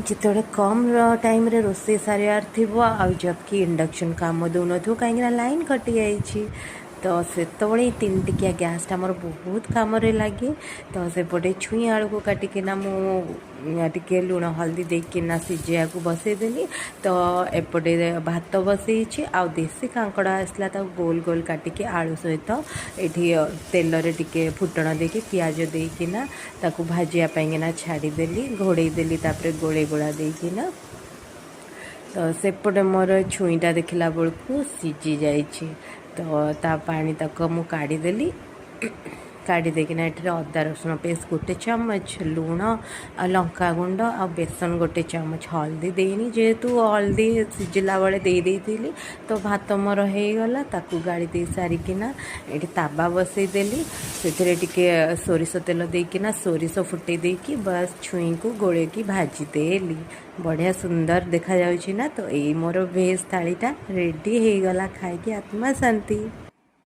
ଯେତେବେଳେ କମ୍ ଟାଇମ୍ରେ ରୋଷେଇ ସାରିବାର ଥିବ ଆଉ ଜବକି ଇଣ୍ଡକ୍ସନ୍ କାମ ଦେଉନଥିବ, କାହିଁକିନା ଲାଇନ୍ କଟିଯାଇଛି, ତ ସେତେବେଳେ ଏଇ 3 ଟିକିଆ ଗ୍ୟାସ୍ଟା ଆମର ବହୁତ କାମରେ ଲାଗେ। ତ ସେପଟେ ଛୁଇଁ ଆଳୁକୁ କାଟିକିନା ମୁଁ ଟିକେ ଲୁଣ ହଳଦୀ ଦେଇକିନା ସିଝେଇବାକୁ ବସେଇଦେଲି। ତ ଏପଟେ ଭାତ ବସେଇଛି ଆଉ ଦେଶୀ କାଙ୍କଡ଼ ଆସିଲା, ତାକୁ ଗୋଲ ଗୋଲ କାଟିକି ଆଳୁ ସହିତ ଏଇଠି ତେଲରେ ଟିକେ ଫୁଟଣ ଦେଇକି, ପିଆଜ ଦେଇକିନା ତାକୁ ଭାଜିବା ପାଇଁକିନା ଛାଡ଼ିଦେଲି, ଘୋଡ଼େଇ ଦେଲି। ତାପରେ ଗୋଳେଇ ଗୋଳା ଦେଇକିନା, ତ ସେପଟେ ମୋର ଛୁଇଁଟା ଦେଖିଲା ବେଳକୁ ସିଝି ଯାଇଛି। ତ ତା ପାଣି ତକ ମୁଁ କାଢ଼ିଦେଲି। କାଢ଼ି ଦେଇକିନା ଏଠିରେ ଅଦା ରସୁଣ ପେଷ୍ଟ 1 ଚାମଚ, ଲୁଣ ଆଉ ଲଙ୍କାଗୁଣ୍ଡ ଆଉ ବେସନ 1 ଚାମଚ। ହଳଦୀ ଦେଇନି, ଯେହେତୁ ହଳଦୀ ସିଝିଲା ବେଳେ ଦେଇ ଦେଇଥିଲି। ତ ଭାତ ମୋର ହେଇଗଲା। ତାକୁ ଗାଳି ଦେଇ ସାରିକିନା ଏଠି ତାବା ବସେଇଦେଲି। ସେଥିରେ ଟିକେ ସୋରିଷ ତେଲ ଦେଇକିନା, ସୋରିଷ ଫୁଟେଇ ଦେଇକି ବାସ୍ ଛୁଇଁକୁ ଗୋଳେଇକି ଭାଜିଦେଲି। ବଢ଼ିଆ ସୁନ୍ଦର ଦେଖାଯାଉଛି ନା? ତ ଏଇ ମୋର ଭେଜ୍ ଥାଳିଟା ରେଡ଼ି ହେଇଗଲା। ଖାଇକି ଆତ୍ମା ଶାନ୍ତି।